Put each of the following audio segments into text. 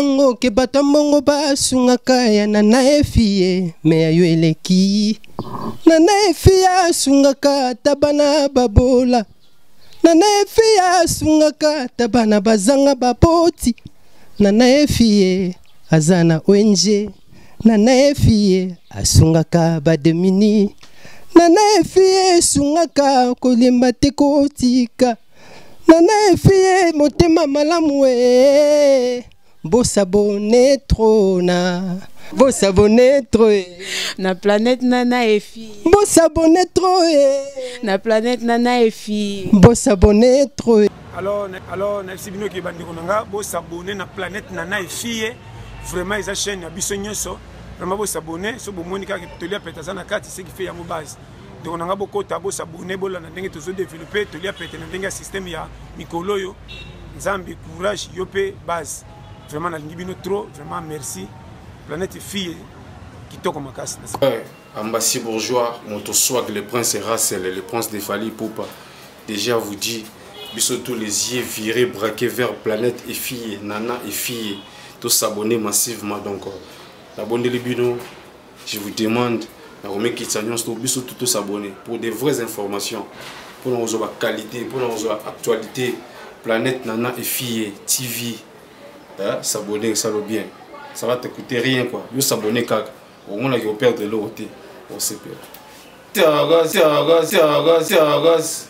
yango ke bato ya mbongo basungaka ya nana efie me ya yo eleki nana efie asungaka ata bana babola nana efie asungaka ata bana bazanga baboti nana efie aza na ong nana efie asungaka bademini nana efie esungaka kolemba te kotika nana efie motema malamu e bosabone trop na bosabone trop e na planète nana efi bosabone trop e na planète nana efi bosabone trop e alors alors nayebisi bino ke bandeko na nga bosabone na planète nana efie vraiment eza chaîne ya biso nyonso vraiment bosabone so bomoni kaka tolia pete aza na kati ce qui fait yango base ndeko na nga bokota bosabone bolanda ndenge tozodeveloppe tolia pete na ndenge ya systeme ya mikolo oyo nzambe courage yo mpe base vraiment nalingi bino trop vraiment merci planète fille kitoko makasi ouais, Ambassi bourgeois moto swag le prince Russell le prince de Fally Ipupa déjà vous dit biso tous les yeux virés braqués vers planète et fille nana et fille to s'abonner massivement donc nabondeli bino je vous demande nakomikitisa nyonso to biso tout tosabonner pour des vraies informations mpona kozwa baqualité mpona kozwa actualité planète nana efie tv hein, s'abonner esalo bien ça va te coûter rien quoi yo s'abonner kaka omonaki operdre eloko te osepela tiagas tiagas tiagas tiagas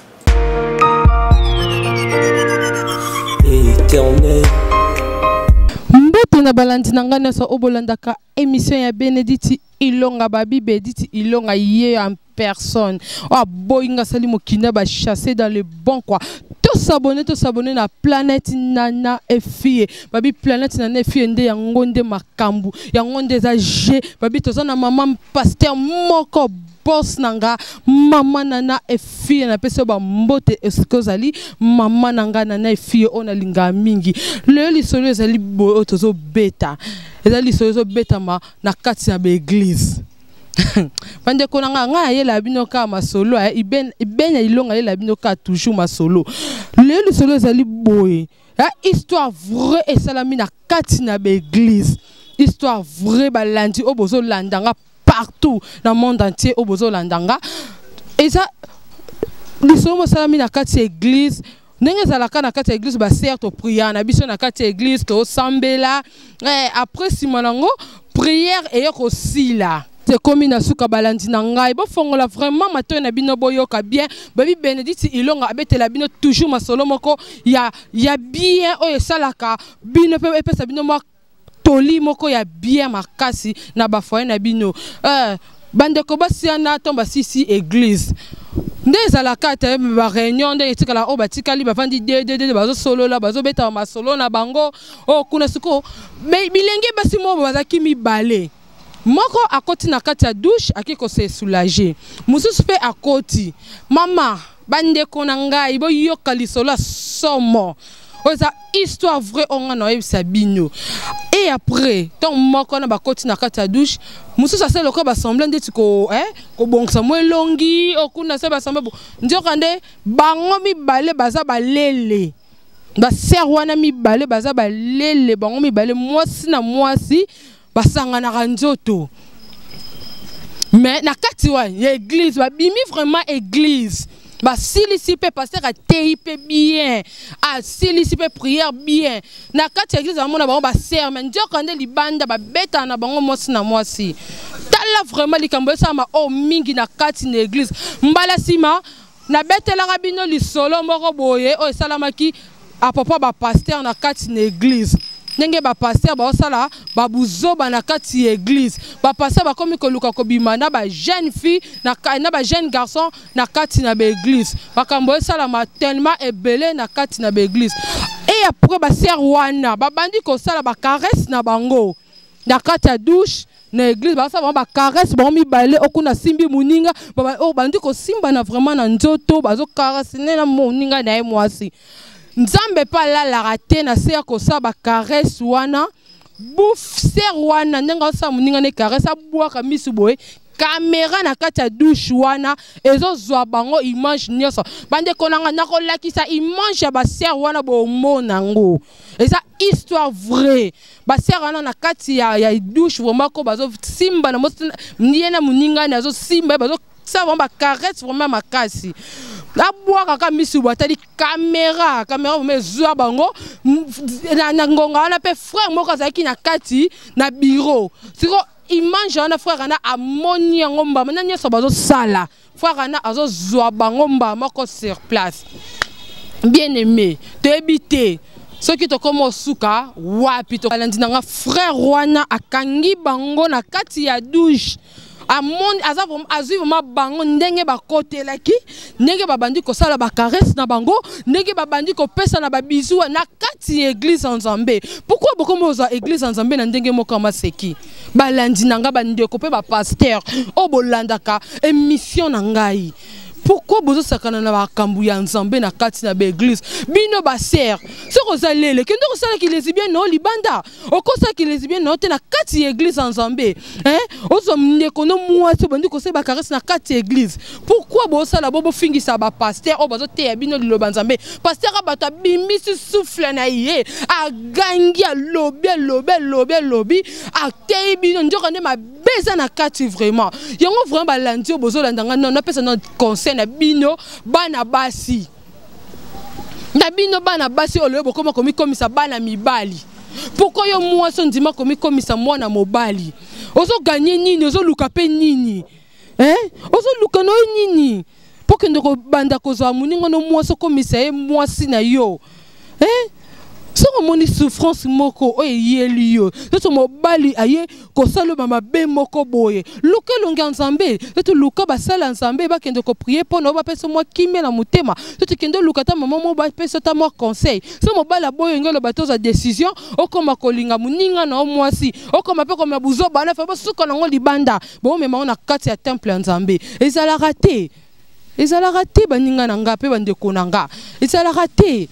éternel mbote na balandi na ngai nyonso oyo bolandaka émission ya benediti ilonga babi bediti ilonga ye en personne oyo aboyi nga asali mokili ba chasser dans le bon quoi tosabone tosabone na planète nana efie babi planète nana efie nde yango nde makambo yango nde eza g babi toza na mama pasteur moko boss na nga mama nana efie napesi yo bambote esika ozali mama na nga nana efie oyo nalingaka mingi lelo lisolo ezali boye oyo tozobeta ezali lisolo ezobetama na kati ya baeglize bandeko na ngai ngai ayela bino kaka masolo eh, ibenya ilonga ayela bino kaka toujours masolo lelo lisolo ezali boye eh, histoire vraie esalami na kati na baeglize histoire vraie balandi oyo bozolanda nga partout na monde entier oyo bozolanda nga eza lisolo mosalami na kati ya eglise ndenge ezalaka na kati ya eglise basere topriya na biso na kati ya eglise tosambela eh, après nsima nango prière eye kosila ekomi na suka balandi na ngai bofongola vraiment matoi na bino boyoka bien babi benedicte ilonga abetela bino toujours masolo moko ya, ya bien oyo esalaka bino mpe epesa bino mwa toli moko ya bien makasi na bafoye na bino eh, bandeko basi wana ntango basisi eglise nde ezalaka te bareunion nde etikala oyo batikali bavandi dedede bazosolola bazobeta masolo na bango oyo kuna sikoyo bilenge basi moko bazalaki mibale moko akoti na kati ya douche ake kose soulager mosusu mpe akoti mama bandeko na ngai boyoka lisolo ya somo oyo eza histoire vraie oyo ngai naoyebisa bino et après ntango moko wana bakoti na kati ya douche mosusu asali lokola basemble ndeti kobongisa eh, mwa elongi okuna se basemble nzoka nde bango mibale baza balele basere wana mibale baza balele bango mibale mwasi na mwasi basanganaka nzoto mais na kati wana ya église babimi vraiment église basilisi mpe pasteur ateyi mpe bien asilisi mpe prière bien na kati ya église bamona bango basere me nzoka nde libanda babetana na bango mwasi na mwasi tala vraiment likambo esalama oyo mingi na kati na église mbala nsima Nabetelaka bino lisolo moko boye oyo esalamaki à propos ba pasteur na kati na église ndenge ba pasteur baosala ba buzoba na kati ya église ba pasteur bakomi koluka kobima na ba jeune fille na, na ba jeune garçon na kati na ba église makambo esalama tellement ebele na kati na ba église et après ba sœur wana babandi kosala ba caresse na bango na kati ya douche na église basala bango bacaresse bango mibale okuna asimbi moninga oyo bandi kosimbana vraiment na nzoto bazocaresse na moninga na ye mwasi nzambe mpe alalaka te na se ya kosala bacaresse wana bufser wana ndenge asala moninga na caresse abwaka misu boye Kamera na kati ya douche wana ezozwa bango image nyonso. Bandeko na nga, nakolakisa image ya basere wana, bomona yango, eza histoire vraie. Basere wana na kati ya douche vraiment, ko bazosimba na ye na moninga ni azosimba, bazosala vraiment bacaresse vraiment makasi. Abwaka kaka misu, atali caméra, caméra vraiment ezwa bango na ngonga wana. Mpe frère moko azalaki na kati na bureau. Siko image wana, frère wana amoni yango mbama na nyonso bazosala. Frère wana azozwa bango mbama moko sur place. Bien aimé, toyebi te soki tokóma osuka wapi. Balandi na nga, frère wana akangi bango na kati ya douche, amoni aza azwi vraiment bango ndenge bakotelaki, ndenge babandi kosala bacaresse na bango, ndenge babandi kopesa na babisous na kati ya église ya Nzambe. Pourquoi bokomi ozwa église ya Nzambe na ndenge moko ya maseki? Balandi na nga, bandeko mpe bapasteur oyo bolandaka émission na ngai, pourquoi bozosakana na makambo ya Nzambe na kati na baéglise? Bino basere, soki oza lele, kende kosalaki lesbienne na yo libanda. Okosalaki lesbienne na yo te na kati ya église ya Nzambe. Ozwa ndeko no mwasi, obandi kosala bacaresse na kati ya église. Pourquoi bosala bo bofingisa bapasteur oyo bazoteya bino liloba Nzambe? Pasteur a bato abimbisi souffle na ye, agangi, alobi, alobi, alobi, alobi, ateyi bino, nzoka nde mabe eza na kati vraiment. Yango vraiment, balandi oyo bozolanda nga, nano napesa na conseil na bino bana basi, na bino bana basi oyo loyo bokoma komikomisa bana mibali. Pourquoi yo mwasi ondima komikomisa mwana mobali? Ozoganye nini? Ozoluka mpe nini, eh? Ozoluka na yo nini mpo kende kobanda kozwa moninga no mwasi, okomisa ye mwasi na yo, eh? Soki omoni souffrance moko oyo eyeli yo, soki mobali aye kosala mabe moko boye, luka elongi ya Nzambe. Soki luka basala ya Nzambe, bakende koprier mpo na yo, bapesa mwa kimia na motema. Soki kende oluka ata mama mo, bapesa ata mwa conseil. So mobali aboyi, olingi oloba te, ozwa décision, okoma kolinga moninga na yo mwasi, okoma mpe komema buzoba wana, fa bosuka nango libanda, bomema ngo na kati ya temple ya Nzambe. Ezalaka te, ezalaka te. Baninga na nga mpe bandeko na nga, ezalaka te,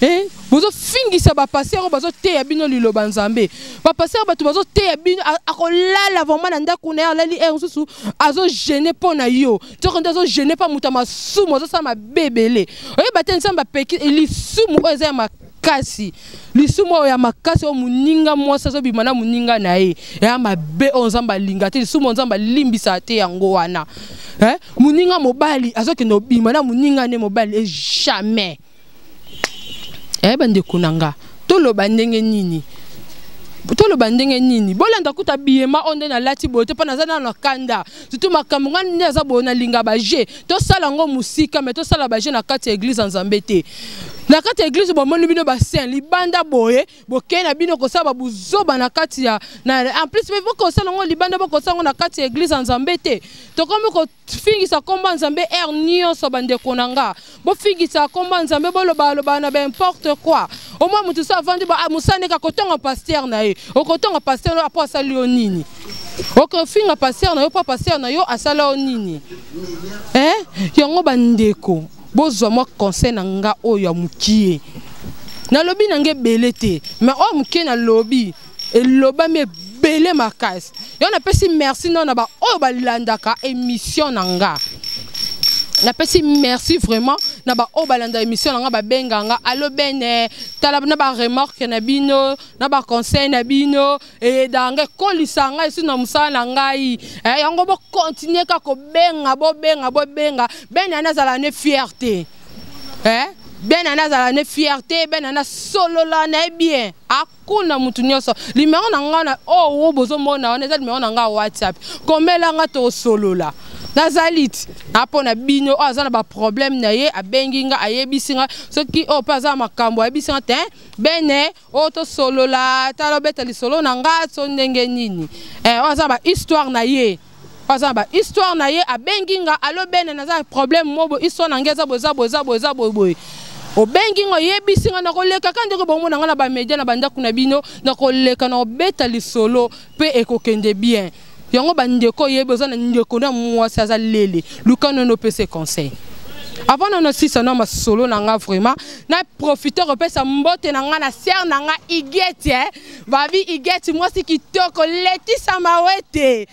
eh? Bozofingisa bapasteur oyo bazoteya bino liloba Nzambe. Bapasteur bato bazoteya bino, akolala vraiment na ndako na ye, alali heure mosusu, azogêner mpo na yo. Toko nde azogêner mpa moto ya masumu, azosala mabe ebele. Oyeba te, Nzambe apeki lisumu oyo eza ya makasi, lisumu oyo ya makasi oyo moninga mwasi azobima na moninga na ye, ya mabe oyo Nzambe alinga te, lisumu oyo Nzambe alimbisaka te. Yango wana, eh? Moninga mobali azokende obima na moninga nde mobali e jamais. Eh, bandeko na nga, toloba ndenge nini? Toloba ndenge nini? Bolanda kuta biyema oyo nde nalati boye te, mpo naza nano na kanda. Surtout makambo ngai nde aza boye, nalinga baje tosala yango mosika, me tosala baje na kati ya église ya Nzambe te. Na kati ya église bomoni bino basaint, libanda boye bokei na bino kosala babuzoba na kati ya na, en plus mpe bokosala yango libanda, bokosala yango na kati ya église ya Nzambe te. Tokomi kofingisa nkombo ya Nzambe heure nyonso. Bandeko na nga, bofingisa nkombo ya Nzambe, bolobaloba na baimporte quoi. Omoi motu so avandi mosala kotonga pasteur na ye, okotonga pasteur na yo apo asali yo nini? Okofinga pasteur na yo mpo pasteur na yo asala yo nini, eh? Yango bandeko, bozwa mwa conseil na nga oyo ya mokie. Nalobi na nga ebele te, mais oyo mokie nalobi elobami ebele makasi. Yango napesi merci nano na baoyo balandaka émission na nga. Napesi merci vraiment na baoyo balanda émission na nga, babenga nga: "Alo bene, tala na baremarque na bino, na baconseil na bino eyedaka ngai, ekolisa ngai esi na mosala na ngai." Yango bokontinue kaka kobenga, bobenga, bobenga. Bene ani azala ne fierté, eh? Bene ani azala ne fierté, bene ani asolola na ye bien, akuna mutu nyonso. Numéro na ngai na oyo bozomona wana eza numéro na ngai WhatsApp. Komela nga, tosolola. Nazali ti mpo na bino. Oyo aza na baproblème na ye, abengi nga, ayebisi nga. Soki oyo mpe aza na makambo, ayebisi nga te: "Bene oyo tosolola, tala obeta lisolo na nga so ndenge nini." Oyo aza na bahistoire na ye, oyo aza na bahistoire na ye, abengi nga: "Alo bene, naza na problème mo boye, histoire na ngai eza boye, eza boye, eza boye, eza boye boye." Obengi nga, oyebisi nga, nakoleka ka ndenge bomona nga na bamédia na bandako na bino, nakoleka na obeta lisolo mpe ekokende bien. Yango bandeko, oyebi oza na ndeko na mwasi aza lele, luka nono opesa conseil. Avant na nasisa na masolo na nga vraiment na profiter kopesa mbote na nga na sœur na nga Igeti eh. Babi Igeti mwasi kitoko Letisa Mawete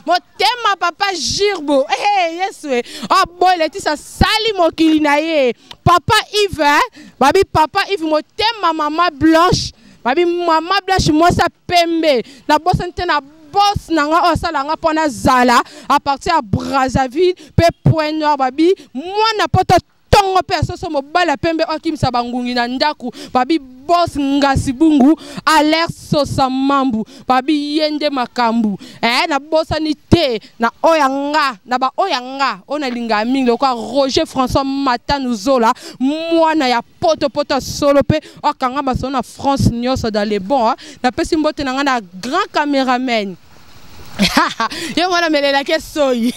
motema papa Girbo eh Yesu eh. Oh boy Letisa sali mokili na ye papa Yves eh. Babi papa Yves motema mama Blanche babi mama Blanche mwasi ya pembe na bosani te na boss na nga oyo asala nga mpo nazala à partir ya Brazzaville mpe Point Noir babi mwana poto ntongo mpe ya soso mobali ya pembe oyo akimisa bangungi na ndako babi boss ngasi bungu alert sosa mambu babi ye nde makambu eh, nabosani te na oyo ya nga na baoyo ya nga oyo nalingaka mingi lokola Roger François Matanu Zola mwana ya poto poto ya solo mpe akanga masolo na France nyonso dans les bons. Napesi mbote na nga na grand cameraman ye mwana melelaki soyi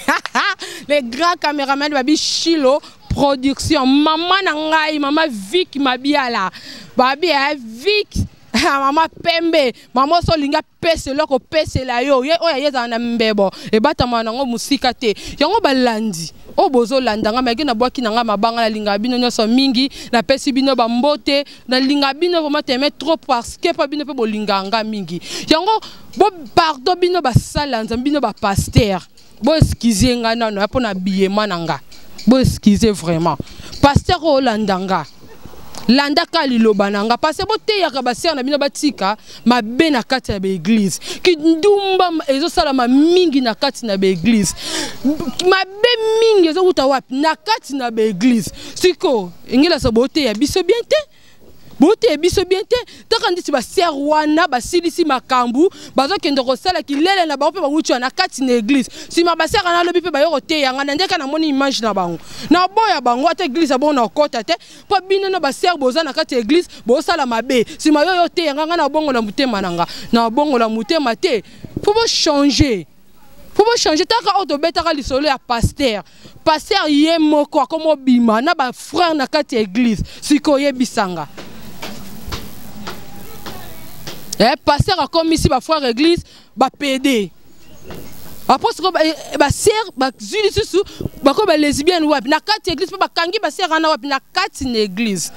le grand cameraman babi Shilo production mama na ngai mama Vic Mabiala babi eh, Vic mama pembe mama oso olingi apesa eloko opesela yo ye oyo aye ezala na mbebo ebatamaka nango mosika te yango balandi oyo bozolanda nga mayeke nabwaki na nga mabanga nalingaka bino nyonso mingi napesi bino bambote nalingaka bino vraiment teme trop parce que mpo bino mpe bolingaka nga mingi yango bo pardon bino basali ya nzambe bino bapaster bo excuse nga nano ya mpo na biyema na nga bo excuse vraiment paster oyo olanda nga landaka liloba na nga parce boteyaka basere na bino batika mabe na kati ya baeglize kindumba ezosalama mingi na kati na baeglize mabe mingi ezowuta wapi na kati na baeglize siko engelasa boteya biso bien te boteya biso bien te taka nditi basere wana basilisi makambo bazokende kosala kilele na bango mpe bawuti wana na kati na eglize nsima basere wana alobi mpe baye koteya nga na ndeka namoni image na bango naboya bango ata eglize ya bongo na okota te mpo bino na basere boza na kati ya eglize bosala mabe nsima yo yo oteya nga nga nabongola motema na nga nabongola motema te mpo bochange mpo bochange taka oyo tobetaka lisolo ya paster paster ye moko akoma obima na bafrère na kati ya eglize sikoyo oyebisanga eh, paster akomisi bafrère eglize bapede après sikoyo basere bazwi lisusu bakomi balesbienne wapi na kati ya eglise mpe bakangi basere wana wapi na kati na eglise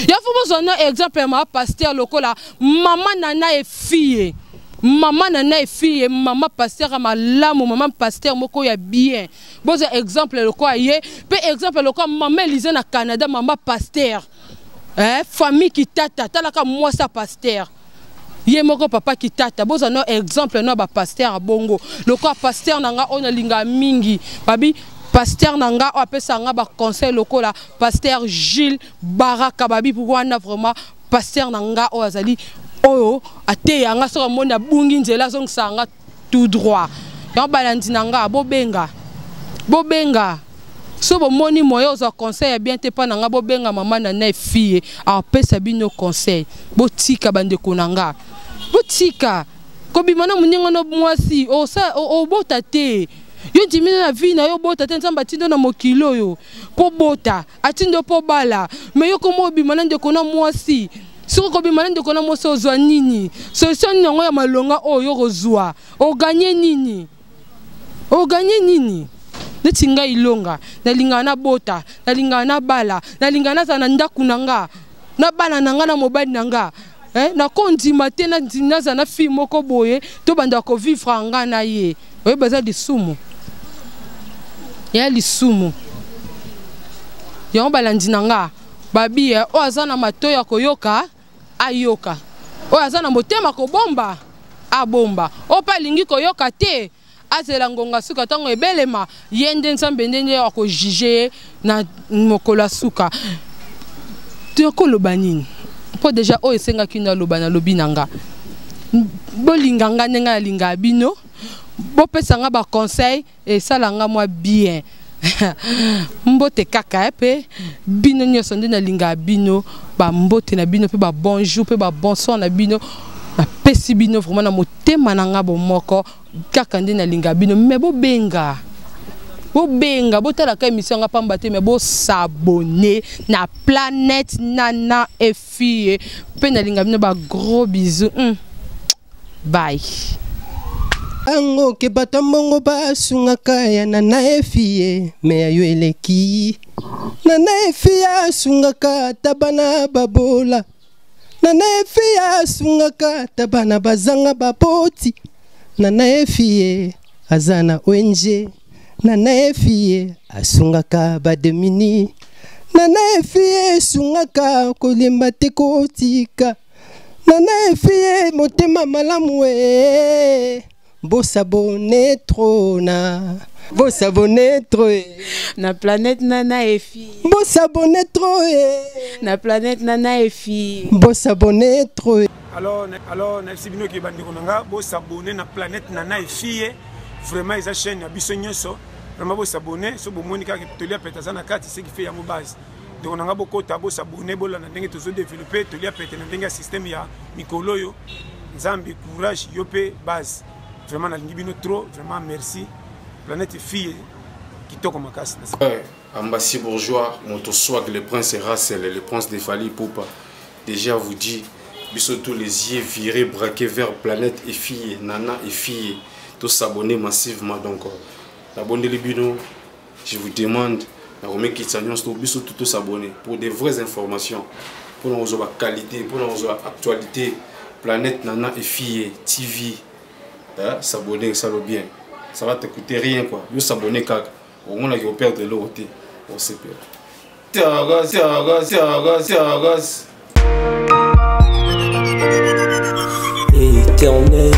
ya fo bozwa na exemple ya mama paster lokola mama nana efiye mama nana efiye mama paster ya malamu mama paster moko ya bien bozwa exemple lokola ye mpe exemple lokola mama Elise na Canada mama paster eh, famille kitata talaka mwasi ya paster ye moko papa kitata bozwa no exemple no bapaster ya bongo lokola paster na nga oyo nalingaka mingi babi paster na nga oyo apesaka nga baconseil lokola paster Gilles Baraka babi wana vraiment paster na nga oyo azali oyo ateya nga soki amoni abungi nzela azongisaka nga tout droit yango balandi na nga bobenga bobenga so bomoni moyen ozwa conseil ya bien te mpa na nga bobenga mama na na fille apesa bino conseil botika bandeko na nga botika kobima na moninga no mwasi obota te yo ndimi na vie na yo obota te nzambe atindo na mokili oyo mpo bota atindo mpo bala me yo koma obima na ndeko na mwasi soki okobima na ndeko na mwasi ozwa nini solution nini yango ya malonga oyo okozwa oganye nini oganye nini neti ngai ilonga nalingaka nabota nalingaka nabala nalingaka nazala na ndako na nga na bana na nga na mobali na nga eh, nakondima te nazala na fille moko boye tobanda kovivre nga na ye oyeba eza lisumu ya lisumu yango balandi na nga babi oyo aza na matoi ya koyoka ayoka oyo aza na motema kobomba abomba oyo mpe alingi koyoka te azela ngonga suka ntango ebelema ye nde nzambe nde nde akojuge ye na mokolo ya suka tokoloba nini mpo deja oyo esengaki naloba nalobi na nga bolinga nga ndenge nalingaka bino bopesa nga baconseil esala nga mwa bien mbote kaka mpe bino nyonso nde nalingaka bino bambote na bino mpe babonjour mpe babonsoir na bino napesi bino vraiment na motema na nga bomoko kaka nde nalingaka bino me bobenga bobenga botalaka émission nga pamba te me bosabone na planète nana efie mpe nalinga bino ba gros bisous Bye. Ango ke bato mbongo basungaka ya nana efie me ya yo eleki. Nana Efi asungaka ata bana babola. Nana Efi asungaka ata bana bazanga baboti. Nana Efi ye aza na ONG. Nana Efi ye asungaka bademini. Nana Efi ye esungaka kolemba te kotika. Nana Efi ye motema malamu e. Bosabone trop na bosabone trop e. Na planète Nana Efi. Bosabone trop e. Na planète Nana Efi. Bosabone trop e. Alors nayebisi bino ke bandeko na nga bosabone na planète Nana Efi ye. Vraiment eza chaîne ya biso nyonso. Vraiment bosabone so bomoni kaka tolia pete aza na kati ce qui fait yango base. Ndeko na nga bokota bosabone bolanda ndenge tozo développer tolia pete na ndenge ya système ya mikolo oyo. Nzambe courage yo pe base. Vraiment nalingi bino trop, vraiment merci. Planète fille kitoko makasi. Ouais, Ambassi bourgeois, moto swag, le prince Russell, le prince de Fally Ipupa. Déjà vous dit, biso tous les yeux virés, braqués vers planète et fille, Nana et fille, tous s'abonner massivement. Donc, abonnez bino, je vous demande, na remet kitsa nyonso, biso tout tous s'abonner pour des vraies informations, pour nous avoir qualité, pour nous avoir actualité, planète Nana et fille TV, hein, s'abonner, ça va bien. Ça va te coûter rien quoi. Yo s'abonner kaka. Au moins là, yo perdre l'autre. On s'est perdu. Tiagas, tiagas, tiagas, tiagas. Éternel,